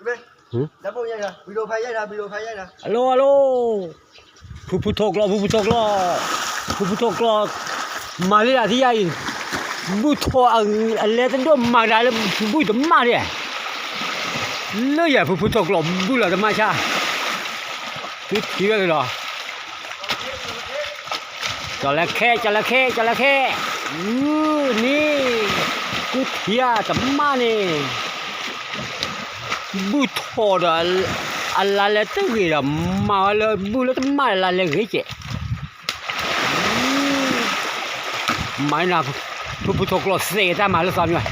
ဟၢ, အလိၤ အလိၤ, ဖုဖုထီၣ်ကျိး ဖုဖုထီၣ်ကျိး, ဖုဖုထီၣ်ကျိး, မၤလံဒၣ်သံယါအံၤ, ဘုၣ်ထီၣ်အလဲတဒိၣ်မၤကဒါလၢ ဘုၣ်တမၣ်ဒဲး, လၢယၤ ဖုဖုထီၣ်ကျိးဘုၣ်လီၤတမၣ်ဆၣ်, သုထံၣ်ဝဲကဒီး, ကၠီၤလၢခဲ ကၠီၤလၢခဲ ကၠီၤလၢခဲ, အုၣ်န့ၣ်, သုထံၣ်ဧါတမၣ်န့ၣ် ဘုၣ်ထီၣ်ဒီး အလါလဲတဂ့ၤဒီး မၤဝဲလၢဘုၣ်လၢတမၣ်လါလဲဂ့ၤကဲး, မၤနၤ, ဖုဖုထီၣ်ကျိးသဲးတၢ်မၤလၢသီမံၤ,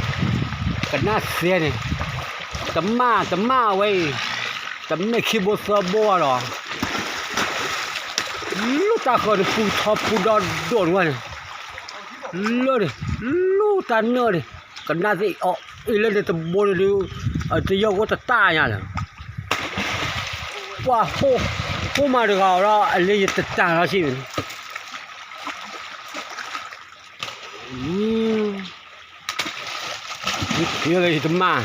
ကနၣ်သဲန့ၣ်, တမၣ်တမၣ်ဝဲအံၤ, တမ့ၢ်ခံဘိသၢဘိဒီး လၢတၢ်ဃၢၤန့ၣ် ပူထီပူဒီဒိၣ်န့ၣ်ဝဲန့ၣ်, လၢန့ၣ်, လၢတၢ်နၢၣ်န့ၣ်, ကနၣ်သ့ၣ်အီၤအ့ၣ်လၢန့ၣ်တဘိန့ၣ်ဒုး, တယီၢ်ကအိၣ်တတၢ်ညါလၢၤ, ပှၤ, ဟိမၤတဂၤအီၤဒီး အလၢယတတၢ်လီၤဆံးန့ၣ်, ယတမၣ်,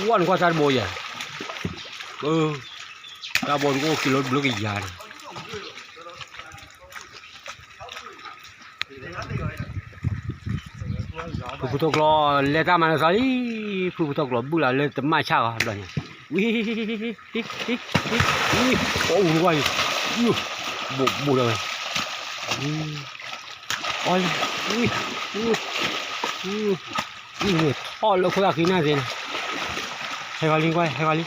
ဝဲနကွၢ်တၢ်တဘိယဲ, တၢ်ဘိနကအိၣ်က့ၤလၢဘျုးကယၤန့ၣ် ဖုဖုထီၣ်ကျိး လဲၤတၢ်မၤနသီလံ, ဖုဖုထီၣ်ကျိးဘုၣ်လၢတမၣ်ဆၣ်ဂီၤဘျီန့ၣ်, ဝံၤ, ဝံၤ, အူဝဲ, ဘိးဘိးဒီးဝဲ, အီလံ, ထီၣ်လၢခိၣ်သၣ်ဃံနၢ်သ့န့ၣ်, ဟဲဂီၤလံကွၢ် ဟဲဂီၤလံ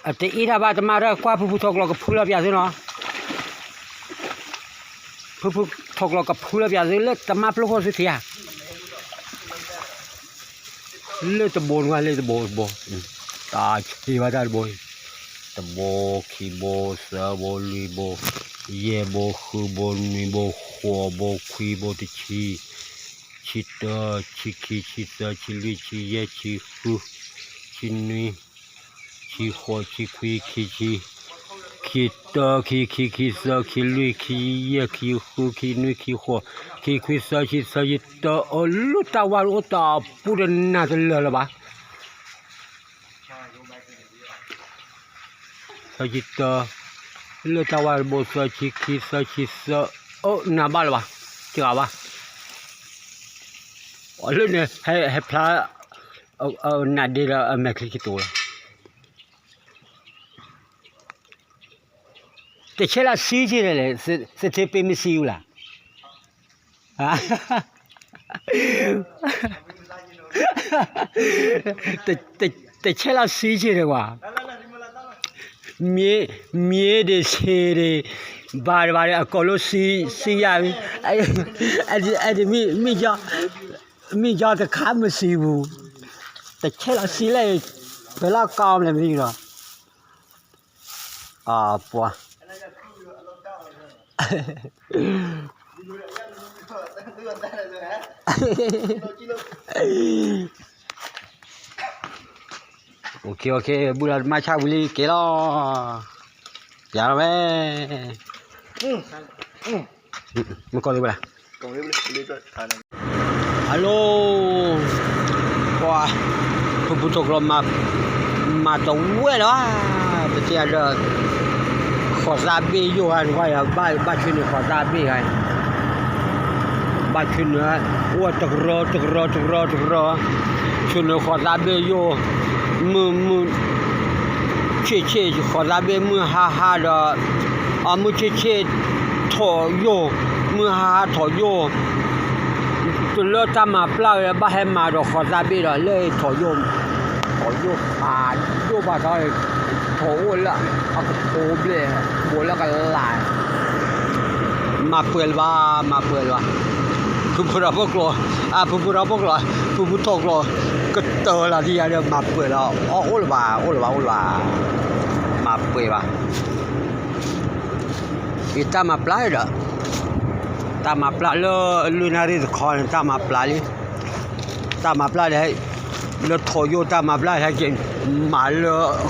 အတအ့ၣ်တၢ်ဘၣ်တမၣ် ကွၢ်ဖုဖုထီၣ်ကျိးကဖုလီၤပၠးသုနီၤ, ဖုဖုထီၣ်ကျိးကဖုလီၤပၠးသုလၢတမၣ်ပျိၢ်ခိၣ်သုထံၣ်ဧါ, လၢတဘိနကွၢ် လၢတဘိတဘိ, တၢ်ဆံးဘၣ်တၢ်တဘိ, တဘိ, ခံဘိ, သၢဘိ, လွံၢ်ဘိ, ယဲၢ်ဘိ, ဃုဘိ, နွံဘိ, ဃိးဘိ, ခွံဘိ, တဆံ, ဆံတၢ, ဆံခံ, ဆံသၢ, ဆံလွံၢ်, ဆံယဲၢ်, ဆံဃု, ဆံနွံ, ဆံဃိး, ဆံခွံ, ခံဆံ, ခံတၢ, ခံခံ, ခံသၢ, ခံလွံၢ်, ခံယဲၢ်, ခံဃု, ခံနွံ, ခံဃိး, ခံခွံ, သၢဆံ, သၢဆံတၢ, အလၢတၢ်ဝါတအိၣ်တၢ်ပူတနၤတလၢာ်လၢၤဘၣ်. သၢဆံတၢ, လၢတၢ်ဝါတဘိ သၢဆံခံ, သၢဆံသၢ, အၢ နၤဘၣ်လၢၤဘၣ်, တဂၤဘၣ်. အလၢန့ၣ် ဟဲဖျါ နးဒ့ဒီးအမဲာ်ချံကတိၤလီၤ. တဆဲးလီၤဆံဆံန့ၣ်လဲၣ်, သထ့ပ့မ့ၢ်ဆံအူလၢ် တဆဲးလီၤဆံဆံန့ၣ်ကွၢ်, မ့ၢ်ဒ့ဆ့ဒ့, ဘၣ်ဒံးဘၣ်ဒံး အကိးလိာ်ဆံယၤ, မ့ၢ်ကီတခါမ့ၢ်ဆံပူၤ, တဆဲးလီၤဆံလဲၣ်, ပလီၢ်ကီမလဲၣ်မ့ၢ်ဒီး အပှၤ OK OK, ဘုၣ်လီၤတမၣ်ဆၣ်ဝံၤလံက့ၤလီၤ, ပျးလီၤဝဲ, မ့ၢ်ကီၢ်သ့ၣ်ဝဲဒၣ် Hello, ပှၤ, ဖုဖုထီၣ်ကျိး မၤတဝဲလၢၤဘၣ်, ပတဲဒီး ဃိးသးဘ့ၣ်ယိၣ်ဧါ, နကွၢ်ယၤ ဘၣ်ဆှၢနုာ်ဃိးသးဘ့ၣ်ဧါ, ဘၣ်ဆှၢနုာ် အိၣ်တကရၢတကရၢတကရၢတကရၢ, ဆှၢနုာ်ဃိးသးဘ့ၣ်ယိၣ်, မုၢ်မုၢ် ဆ့ၣ်ဆ့ၣ်ဃိးသးဘ့ၣ်မုၢ်ဟါဟါဒီး, အမုၢ်ဆ့ၣ်ဆ့ၣ် ထီၣ်ယိၣ်, မုၢ်ဟါဟါထီၣ်ယိၣ်, တုၤလၢတၢ်မၤပျၢ်ဝဲ ဘၣ်ဟဲမၤဒီးဃိးသးဘ့ၣ်ဒီး လၢထီၣ်ယိၣ်, ထီၣ်ယိၣ်ပာ်ဒိၣ်ပာ်ထီ, ထီၣ်အိၣ်လၢအကပိာ်ဘျဲၣ်, ပိာ်လၢကလၤ, မၤပှဲၤလၢၤဘၣ်, မၤပှဲၤလၢၤဘၣ်, ဖုဖုထီၣ်ဖိကျိး, ဖုဖုထီၣ်ဖိကျိး, ဖုဖုထီၣ်ကျိး, ကတၢၢ်လီၤဒ်ယၤဒီး မၤပှဲၤလီၤ, အအိၣ်လၢၤဘၣ်, အိၣ်လၢၤဘၣ်, အိၣ်လၢၤဘၣ်, မၤပှဲၤဘၣ်. ယတၢ်မၤပျၢ်ဒီး, တၢ်မၤပျၢ်လၢလွံၢ်နၣ်ရံၣ်တခီန့ၣ် တၢ်မၤပျၢ်လံ, တၢ်မၤပျၢ်ဒီး, လၢထီၣ်ယိၣ်တၢ်မၤပျၢ်ဟဲက့ၤ, မၤလၢ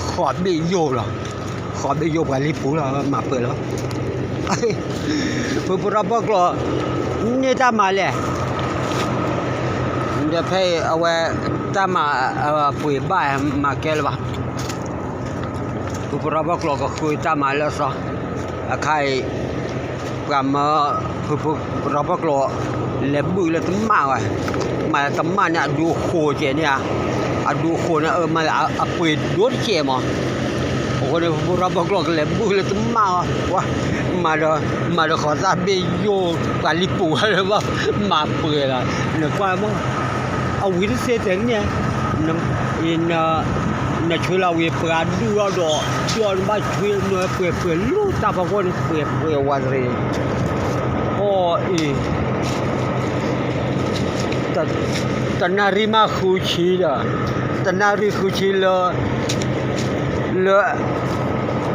ဃိးဘ့ၣ်ယိၣ်လီၤ, ဃိးဘ့ၣ်ယိၣ်ပှၤလံပူၤလီၤ, မၤပှဲၤလီၤ. ဖုဖုထီၣ်ဖိကျိး, န့ၢ်တၢ်မၤလဲၣ်, ဖဲအံၤအဝဲ တၢ်မၤ အပှ့ၤဘၣ်မၤကဲလၢၤဘၣ်. ဖုဖုရီဖီကျိးကဃုတၢ်မၤလၢအသီ, အခါအံၤ ပှၤမၢ ဖုဖုရီဖီကျိး လဲၤဘုၣ်လၢတမၣ်ဝဲ, မၤလၢတမၣ်န့ၣ် အဒူအဃိးကဲန့ၣ်ဧါ, အဒူအဃိးန့ၣ် အမၤလၢအပှ့ၤဒိၣ်တကဲမး. အဃိန့ၣ် ဖုဖုရီဖီကျိးကလဲၤဘုၣ်လၢတမၣ်အီၤ, မၤဒီး မၤဒီးဃီၤသၣ်ဘ့ၣ်ယိၣ် ပှၤလံၣ်ပူၤဝဲလၢဘၣ် မၤပှဲၤလီၤ. နကွၢ်မး အဝံၤတသ့တဲန့ၣ်, နဆွ့လီၤဝံၤပှၤဒူၣ်ထီၣ်ဒီး ဒူၣ်ထီၣ်နဘၣ်ဆွ့နွဲပှဲၤပှဲၤလၢတၢ်ဖီခိၣ်န့ၣ် ပှဲၤပှဲၤဝးတရံး, အီၣ်အံၤ တနၣ်ရံၣ်မးဃုဆံဒီး, တနၣ်ရံၣ်ဃုဆံလၢ လၢ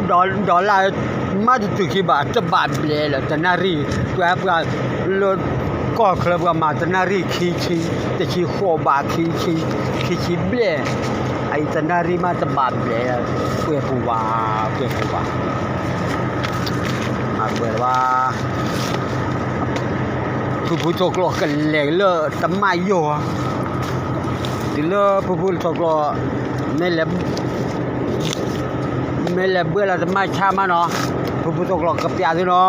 ဒီးလၢ မ့ၢ်တတုၤခံဘၣ် တဘၣ်ဘျဲးလၢတနၣ်ရံၣ်, ပှၤပှၤလၢ ကီၢ်ချၢပှၤမၤတနၣ်ရံၣ်ခံဆံ, တဆံဃိးဘးခံဆံ, ခံဆံဘျဲၣ်, အအံၤတနၣ်ရံၣ်မးတဘၣ်ဘျဲး, ပှဲၤပူၤဘၣ်, ပှဲၤပူၤဘၣ်, မၤပှဲၤလၢၤဘၣ်. ဖုဖုထီကျိးကလဲၤလၢတမၣ်ယိၣ်, တုၤလၢဖုဖုထီကျိး မ့ၢ်လဲၤ မ့ၢ်လဲၤဘှဲၣ်လီၤတမၣ်ဆၣ်မးနီၤ, ဖုဖုထီကျိးကပျးသုနီၤ,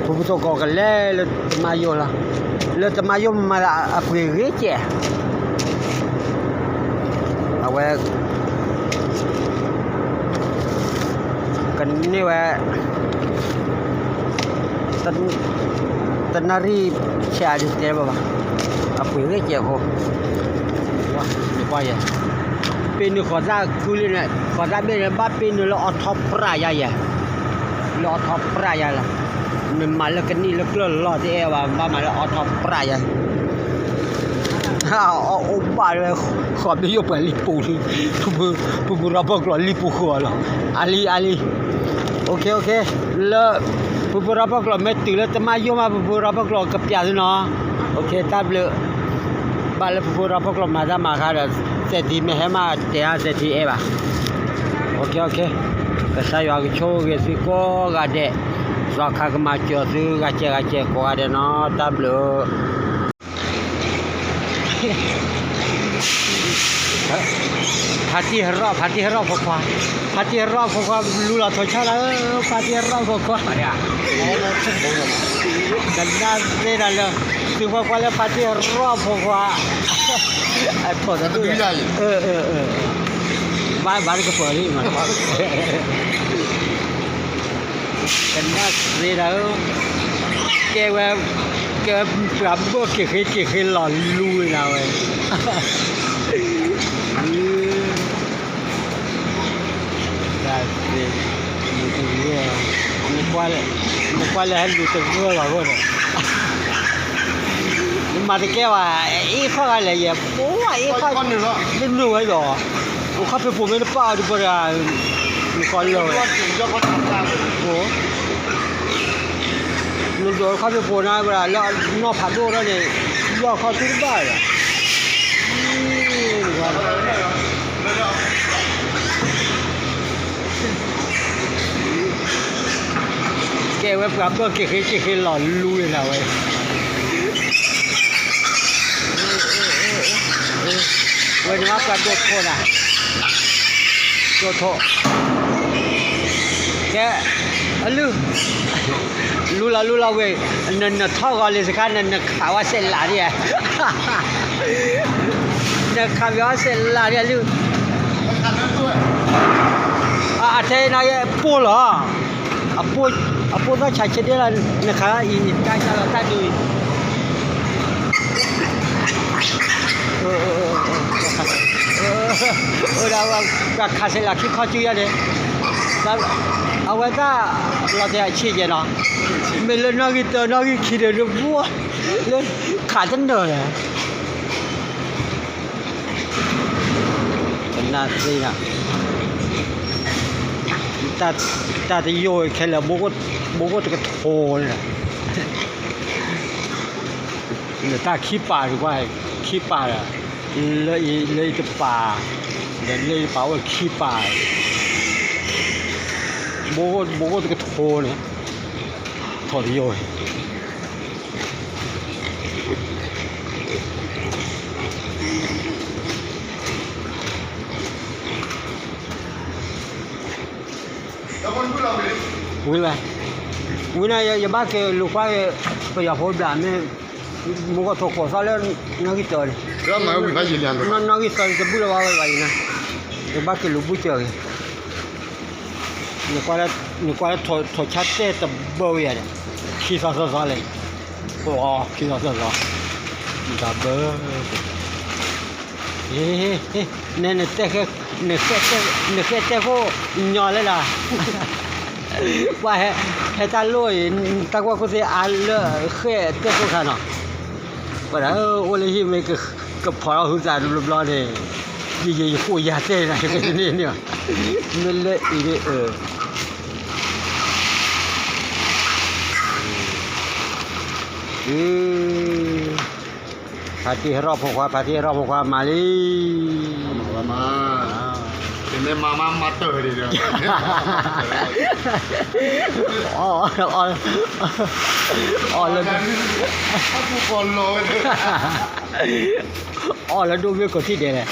ဖုဖုထီကျိးကလဲၤလၢတမၣ်ယိၣ်လီၤ, လၢတမၣ်ယိၣ်မၤလၢအပှ့ၤဂ့ၤကဲး အဝဲ ကန့ၢ်ဝဲ တနၣ်ရံၣ်ဆဲးအဒ်တဲဘၣ်ဘၣ်, အပှ့ၤဂ့ၤကဲးအဃိ, နကွၢ်ယဲ, ပ့ၤနုာ်ဃီၤသၣ်ခုလံန့ၣ် ဃီၤသၣ်ဘ့ၣ်န့ၣ် ဘၣ်ပ့ၤနုာ်လၢအီထီပြၣ်ယါယဲ, လၢအီထီပြၣ်ယါလီၤ, နမၤလၢကနံၣ်လၢကျၢၢ်လီၤတအဲၣ်ဘၣ် ဘၣ်မၤလၢအီထီပြၣ်ယါ အအိၣ်ဘၣ်လၢ ဃီၤဘ့ၣ်ယိၣ်ပှၤလံၣ်ပူၤ, ဖုဖုရီဖီကျိးလံၣ်ပူၤဃုာ်အီၤလီၤ, အါလံ အါလံ, လၢ ဖုဖုရီဖီကျိးမ့ၢ်တုၤလၢတမၣ်ယိၣ်မး ဖုဖုရီဖီကျိးကပျးသုနီၤ, တၢ်ဘျုး, ဘၣ်လၢဖုဖုရီဖီကျိးမၤတၢ်မၤခါဒီး သဲးထံမ့ၢ်ဟဲမးတဲအါ သဲးထံအဲၣ်ဘၣ်, ကစၢ်ယွၤကဆိၣ်ဂ့ၤသုကိးဂၤဒဲး, သီခါကမၤစၢၤသုဂၤကဲဂၤကဲကိးဂၤဒဲးနီၤ, တၢ်ဘျုး ဖါတံၢ်ဟရီၣ် ဖါတံၢ်ဟရီၣ်ဖိခွါ, ဖါတံၢ်ဟရီၣ်ဖိခွါ လူလီၤထိးဆၣ်လၢ ဖါတံၢ်ဟရီၣ်ဖိခွါ, ကနၣ်သ့ဒၣ်လၢ သုကွၢ်ကွၢ်လၢဖါတံၢ်ဟရီၣ်ဖိခွါ, အထိးတဒူၣ်, ဘၣ်ဘၣ်တကပၤလံမး ကနၣ်သ့ဒၣ်ဧၢ, ကဲဝဲ, ကဲပှၤဘၢၣ်က့ၤဃ့က့ၤဃ့လီၤလူဝဲဒၣ်ဝဲ, တၢ်သ့, လူတဂၢၢ်, နကွၢ်လၢဟဲလူတဂၢၢ်ဘၣ်အဃိဒီး နမၤတကဲဘၣ်, အ့ၣ်ခီၣ်ဂၤလဲၣ်ယဲ, ပှၤအ့ၣ်ခီၣ်, တနုာ်ဝဲဒီး, အိၣ်ခီၣ်ဖံးပိာ်မ့ၢ်တပာ်အီၤဒ်ပှၤတဂၤ, နကီလၢာ်ဝဲ, အိၣ်, နဒိးခီၣ်ဖံးပိာ်နၤဝဲဒၣ်လၢနီၢ်ဖးဒိၣ်ထီၣ်န့ၣ်, ယီၢ်ခီၣ်ဆူတဘၣ်ဒီး ကဲဝဲပှၤဘၢၣ်က့ၤဃ့က့ၤဃ့လီၤလူဝဲဒၣ်ဝဲ, ဝဲန့ၣ်ဘၣ်ပှၤဒိၣ်ထီၣ်နၤ, ဒိၣ်ထီၣ်, ကဲ, အလုၢ်, လူလီၤလူလီၤဝဲ, နနထီၣ်ဂီၤလံစခါ နနခးဝဲစဲးလးဒံးဧါ, နခးဝဲစဲးလးဒံးအလုၢ်, အထဲနၤပိၢ်လီၤ, အပိၢ်သီၣ်ဆးဆ့ဒ့လီၤ, နခးအံၤန့ၣ် တၢ်ကၢ်လီၤတၢ်ဒုးအံၤ အၢ ပှၤခးစဲးလးခံခီစုယါန့ၣ်, အဝဲတၢ်လီၤတဲာ်အဆံးယဲၢ်နီၤ, မ့ၢ်လၢနီၣ်ဂံၢ်တၢ နီၣ်ဂံၢ်ခံဒီး လၢဘိ လၢခးတနၢၤန့ၣ်, ကနၣ်သ့နၤ, တၢ်တယိၣ်ခဲလၢာ် ဘိၣ်ကိၣ်တကထိန့ၣ် လၢတၢ်ခံပာ်တကွၢ်, ခံပာ်ဒီး, လၢအံၤတပာ်, ဒီးလၢအံၤတပာ်အိၣ်ခံပာ်, ဘိၣ်ကိၣ်တကထိန့ၣ်, ထိၣ်တယိၣ်ဝဲ, ဝံၤဝဲ, ဝံၤန့ၣ် ယဘၣ်က့ၤလူၤကွၢ် ပယီၤဖိဘျးမ့ၢ် မူကီၢ်ထိၣ်ကိးသီလၢ နီၣ်ဂံၢ်သၢန့ၣ်, နီၣ်ဂံၢ်သၢတဘူၣ်လၢၤဝဲဝဲအံၤန့ၣ်, ယဘၣ်က့ၤလူၤဘူၣ်စၢၤဂ့ၤ, နကွၢ်လၢထိၣ်ဆါတဲတဘၢဝဲယၤဒီး, ခံသီသၢသီလဲၣ်, အိၣ်ခံသီသၢသီ, တၢ်ဘၢ န နဃဲတဲခိၣ်ညီလၢဒၣ်, ပှၤဟဲတၢ်လိၣ်အံၤ တၢ်ကွၢ်ခိၣ်သ့ၣ်အါလၢဃဲတဲခိၣ်ခါနီၤ, ပှၤဒၣ်အိၣ်လၢဟံၣ်မ့ၢ်ကဖီၣ်ထီၣ်ဟုသးတဘျီဘျီန့ၣ်, ယယယဃိယၤတဲနၤတက့ၢ်န့ၣ်, မ့ၢ်လၢအံၤန့ၣ်အၢ ဖါတံၢ်ဟဲထီၣ်ဖိခွါ ဖါတံၢ်ဟဲထီၣ်ဖိခွါမၤလံ, မၤ, မၤ, မၤတၢ်, အီၣ်လၢ, အီၣ်လၢဒိၣ်မ့ၢ်ကီၢ်ထံၣ်ဒဲးလဲၣ်.